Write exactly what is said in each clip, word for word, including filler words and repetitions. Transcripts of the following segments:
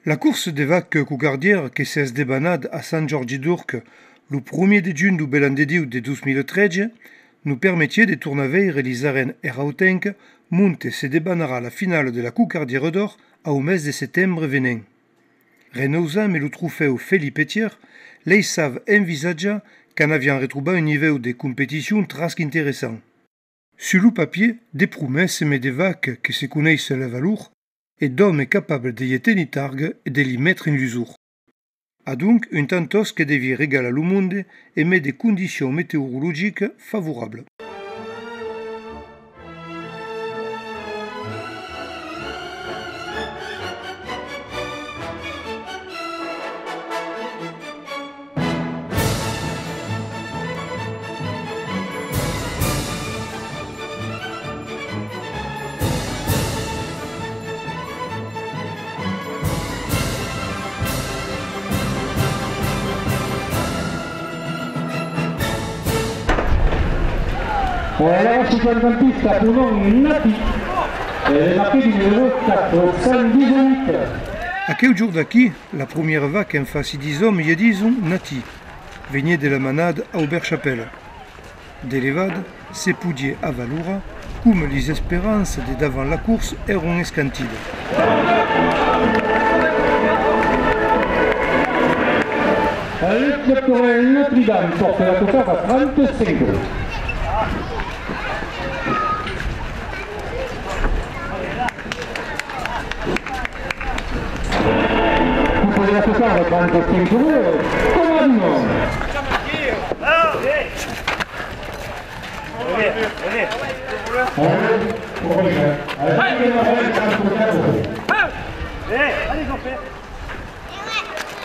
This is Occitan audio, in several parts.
La corsa de vacas cocardièras que s'es debanada a Sant Jòrgi d'Orcas lo premier de junh dau bèl an de Diu de dos mila tretze nos permetiá de tornar veire lis arèns erautencas monte se debanarà la finala de la Cocardièra d'Òr au mes de setembre venent. Renausar emé lo trofèu Felipe Thiers laissava envisatjar qu'anaviam retrobar un nivèu de competicion tras qu'interessant. Sus lo papier, de promessas emé de vacas que se coneisson la valor e d'òmes capables de i tenir targa e de li metre en lusor. Adonc, un tantòst que deviá regalar lo monde emé de condicions meteorologicas favorablas. Voilà, cinquanta en pista, pronom Nati. E le marqué du numéro quatre cent dix-huit. Aqueu jorn d'aquí, la premiera vaca en fàcia dis òmes i dison Nati. Veniá de la manada Aubert Chapelle. De levada, se podiá avalorar coma lis esperanças de davant la corsa èron escantidas. Alex Doctorel, Notre-Dame, porte la cocarde à trente-cinq euros. Vous pouvez la faire à trente-cinq euros, comme un homme. Allez, allez, allez, trente-quatre euros. Allez, allez, Jean-Pierre.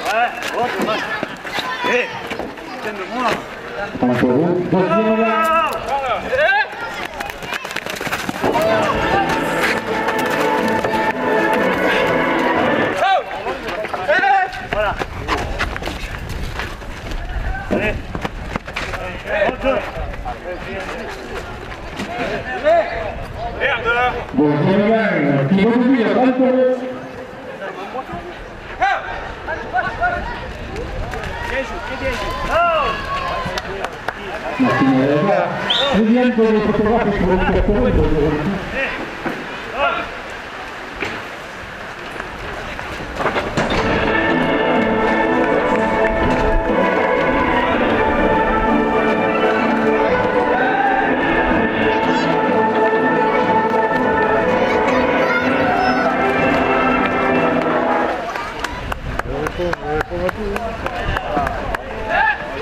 Ouais, bon, dommage. Eh, putain de moi. Encore une deuxième là. Voilà. Allez. Bon, Jean-Pierre, qui va vous dire, trente euros. Martin Herrera, je viens de les photographes pour le corporate.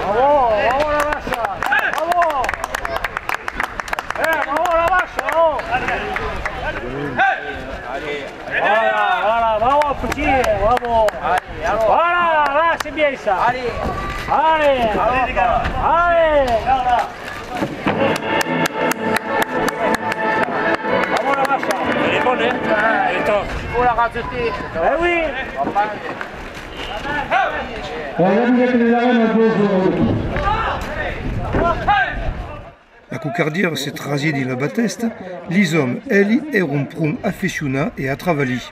Bravo, bravo la vacha, bravo. Eh, bravo la vacha, oh. Voilà, voilà, bravo petit, bravo. Voilà, là c'est bien ça. Allez. Allez. Allez. Bravo la vacha. Elle est bonne, hein ? Elle est top. Il faut la rajouter. Eh oui. La cocardièra se trasiá dins la batèsta, lis òmes, eli, èron pron afeccionats e atravalits.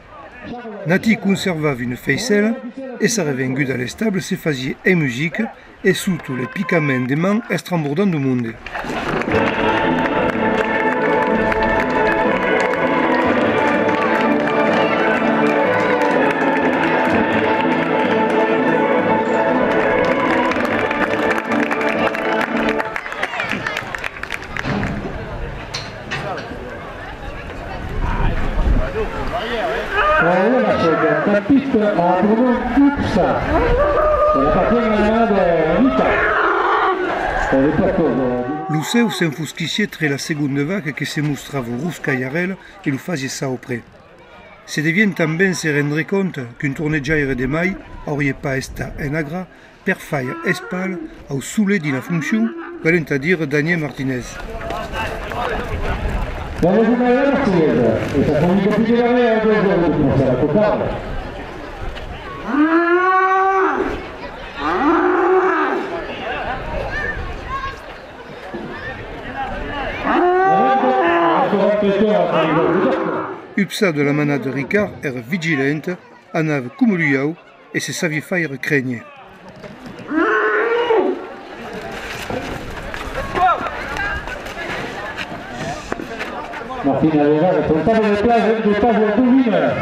Nati conservava una feissèla e sa revenguda a l'estable se fasiá en musica e sota le picament de mans estrambordant dau monde. Lo cèu s'enfosquissiá tre la segonda vaca que se mostrava roscalharèla e lo fasiá saupre. Se devián tanben se rendre compte qu'un tornejaire de mai auriá pas estat en agra per faire espatge au solet dins la foncion, valent a dire Daniel Martinez. Upsa de la manada Ricard èra vigilenta Anava coma l'uau e se saviá faire crénher. Martina Vega, responsable de place, de place de la tribuna.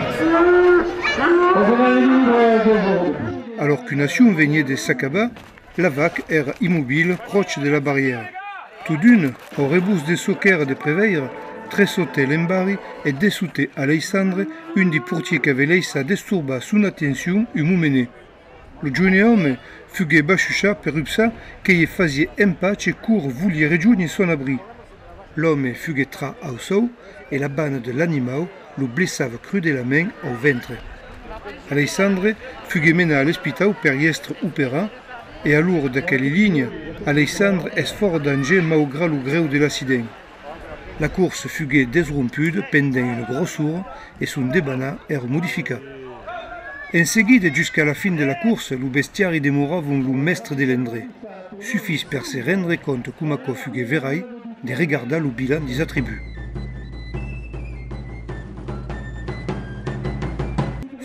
Au final, libre de... Alors qu'una accion veniá de s'acabar, la vaca èra immobila pròche de la barrièra. Totun, au rebús de çò qu'èra de preveire, tressotèt l'embarri e dessotèt Alexandre, un dei portiers qu'avè laissat destorbar son atencion un momenet. Lo joine òme fuguèt bachuchat per upsar que i fasiá empacha quora voliá rejónher son abri. L'òme fuguèt trat au sòu e la bana de l'animau lo blessava crudelament au ventre. Alexandre fuguèt menat a l'espitau per i èstre operat e a l'ora d'aquela linha, Alexandre es fòra dangièr maugrat lo grèu de l'accident. La corsa fuguèt desrompuda pendent una gròssa ora e son debanar èra modificat. En seguida, jusqu'a la fin de la corsa, lo bestiari demoravan lo mèstre de l'endrech. Sufís per se rendre còmpte coma aquò fuguèt verai de regardar lo bilan deis atributs.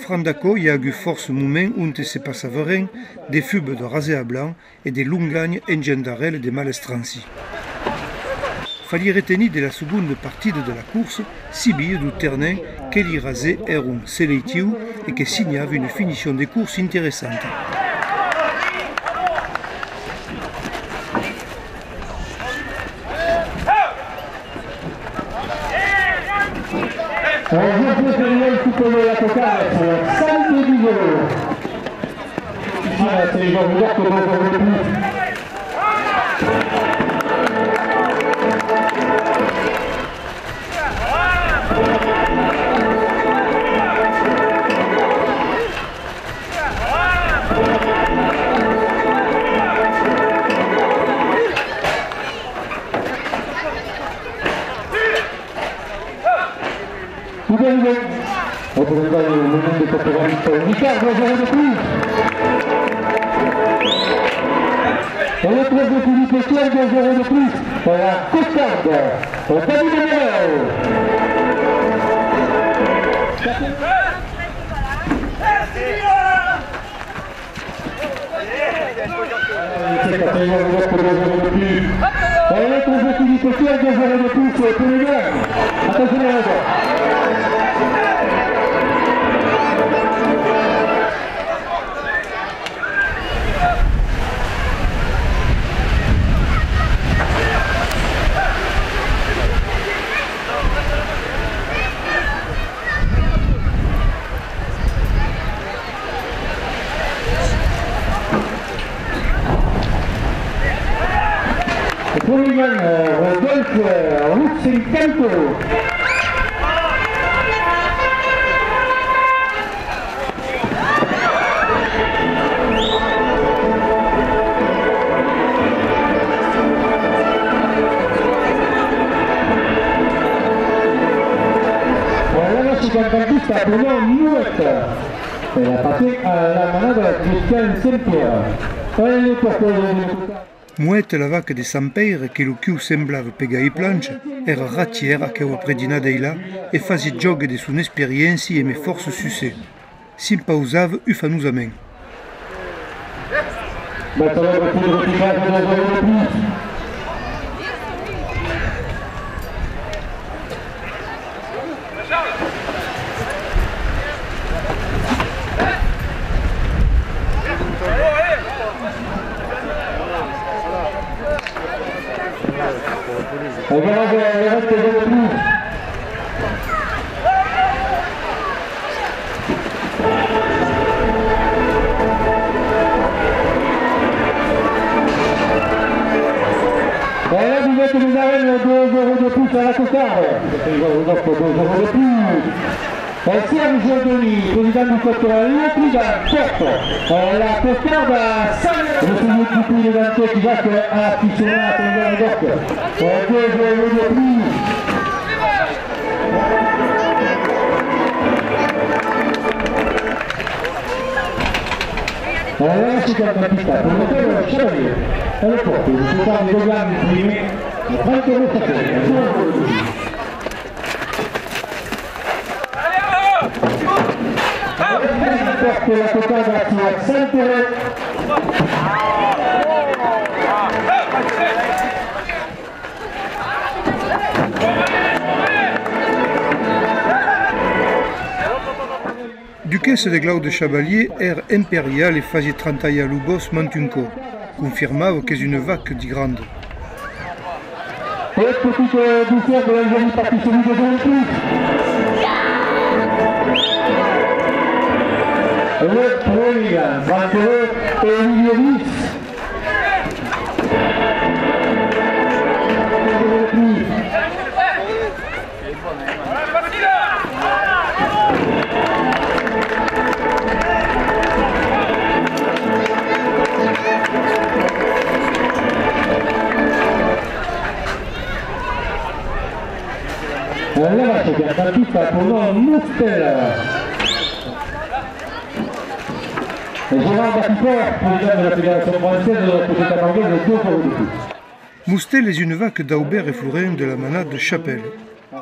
Franc d'aquò, i a agut fòrça moments onte se passava ren, de fubas de rasèa blanc e de longanhas engendarèlas de malestranci. Faliá retenir de la segonda partida de la corsa, sibilha dau terren que li rasèrs èran selectius e que signava una finicion de corsa interessanta. Tout est arrivé. Représentant du monde de catégorie Ricard, deux euros de plus. Et le trophée Philippe Etienne, deux euros de plus. Pour la cocarde, au David Emmanuel. Allez, trophée Philippe Etienne, deux euros de plus, c'est pour les gars. Attention, les gars. Pour les gars, euh, Rodolphe, euh, Lutsenko. Voilà, c'est un campista, pour moi, Mouette. E la passem a la manada Cristian Saint-Pierre. Allez, pour causer de... Mouette, la vaca de Sant Pèire, que lo cuol semblava pegat ai planchas, èra ratièra aquela predinada ailà e fasiá jòga de son experiéncia emé fòrça succès. S'impausava ufanosament. Voilà, vous êtes les arènes, deux euros de plus à la cocarde. Deux euros de plus. Et Serge Denis, président du secteur, le président, certes, euh, la cocarde à cent euros. Le public du Puy-de-Dôme qui va se aficionner à Saint-Jean-d'Arc. Euh, deux euros de plus. Voilà, c'est un petit pas pour le chevalier. À l'époque, le départ des deux grammes primés, trente euros chacun. Deux euros de plus. Pòrta la tocada sus Santerè. Duquessa de Glaude Chavalier èra imperiala e fasiá trantalhar lo bòsc mantun còp. Confirmava qu'es una vaca, di, granda. Et petite, euh, douceur de la jolie partie celui de Jean-Pierre. Le premier, Franck Olivier. La vache qui a battu par Bruno Mostel. Gérard Batiport, président de la Fédération française de la Société Camarguaise, deux euros de plus. Mostel es una vaca d'Aubert e Florin de la manada de Chapelle.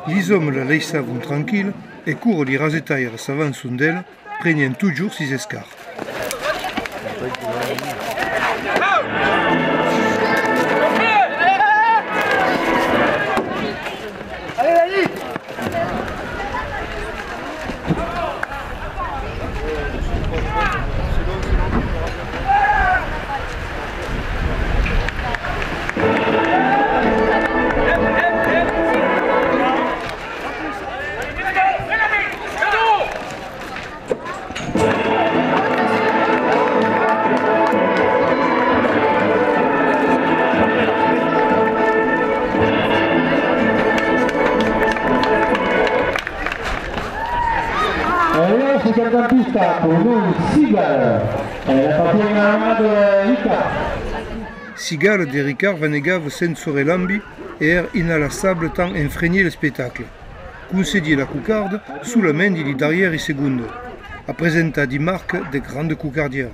Lis òmes la laissavan tranquilla e quora li rasetaires s'avançan d'ela, prenián totjorn sis escarts. E la cinquantaine pista pour nous, Cigale. E la partida de Ricard. Cigale de Ricard vanegava sensa relambi e èra inalassable tant enfrenir l'espectacle. Concediá la cocarda solament dins li darrièri segondas. A presentat di marcas de granda cocardiá.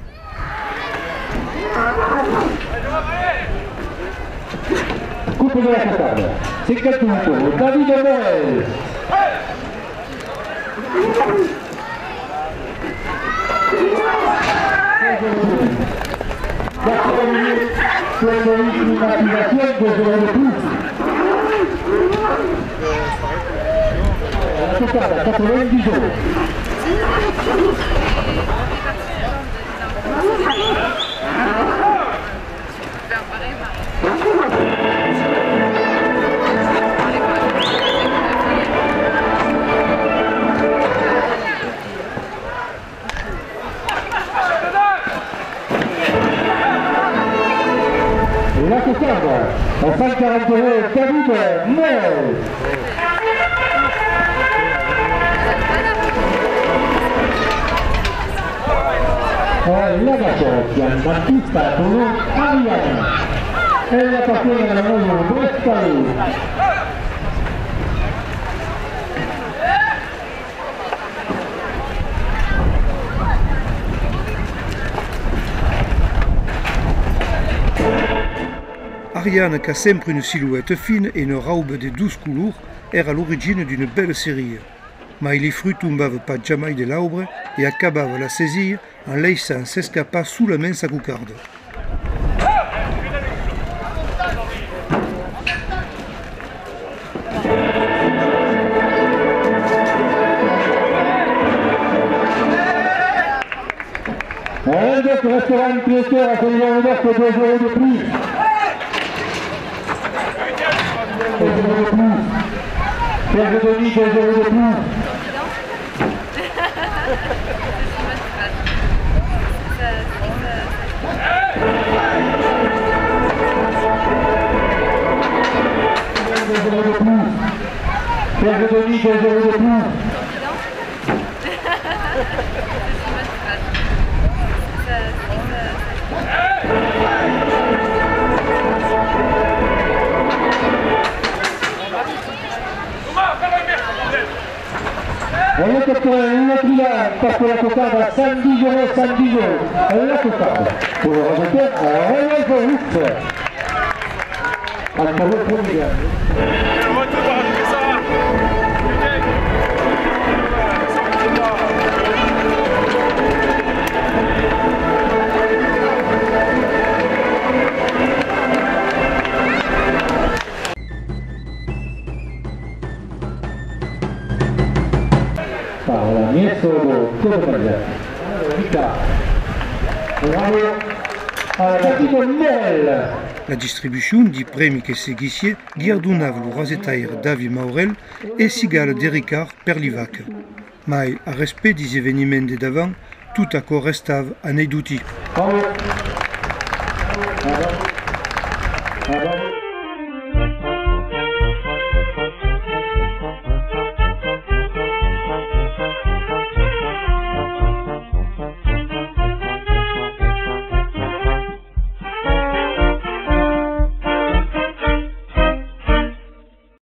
Coupe de la cocarde, c'est quatre tours, David Morel. Quatre minutes, quatre minutes, une accusation de zéro de plus. La tocada, quatre-vingt-dix euros. La cocarde, au cent quarante euros, David Morel. La vaca qui a battu par Bruno Ariane. E la partida de la Brestale. Ariane, qu'a sempre una silueta fina e una rauba de dos colors, èra a l'origina d'una bèla seria. Mai li fruch tombava pas jamai de l'aubre e acabava la sesia en laissant s'escapar solament sa cocarda. Un autre restaurant traiteur à Saint-Jean-d'Arc, deux euros de plus. Deux euros de plus. Serge Denis, deux euros de plus. Deux euros de plus. Serge Denis, deux euros de plus. E la tocada, la tocada, cent dix euros, cent dix euros. E la tocada, pour le remettre à Rodolphe Russe. Encore le premier. Le retour par Russe, ça va. Bravo a la partida Morel. La distribucion di prèmi que seguissiá guiardonava lo rasetaire David Maurel e Cigala de Ricard per li vacas. Mai, a respècte dis eveniments de davant, tot aquò restava anecdotic. Bravo.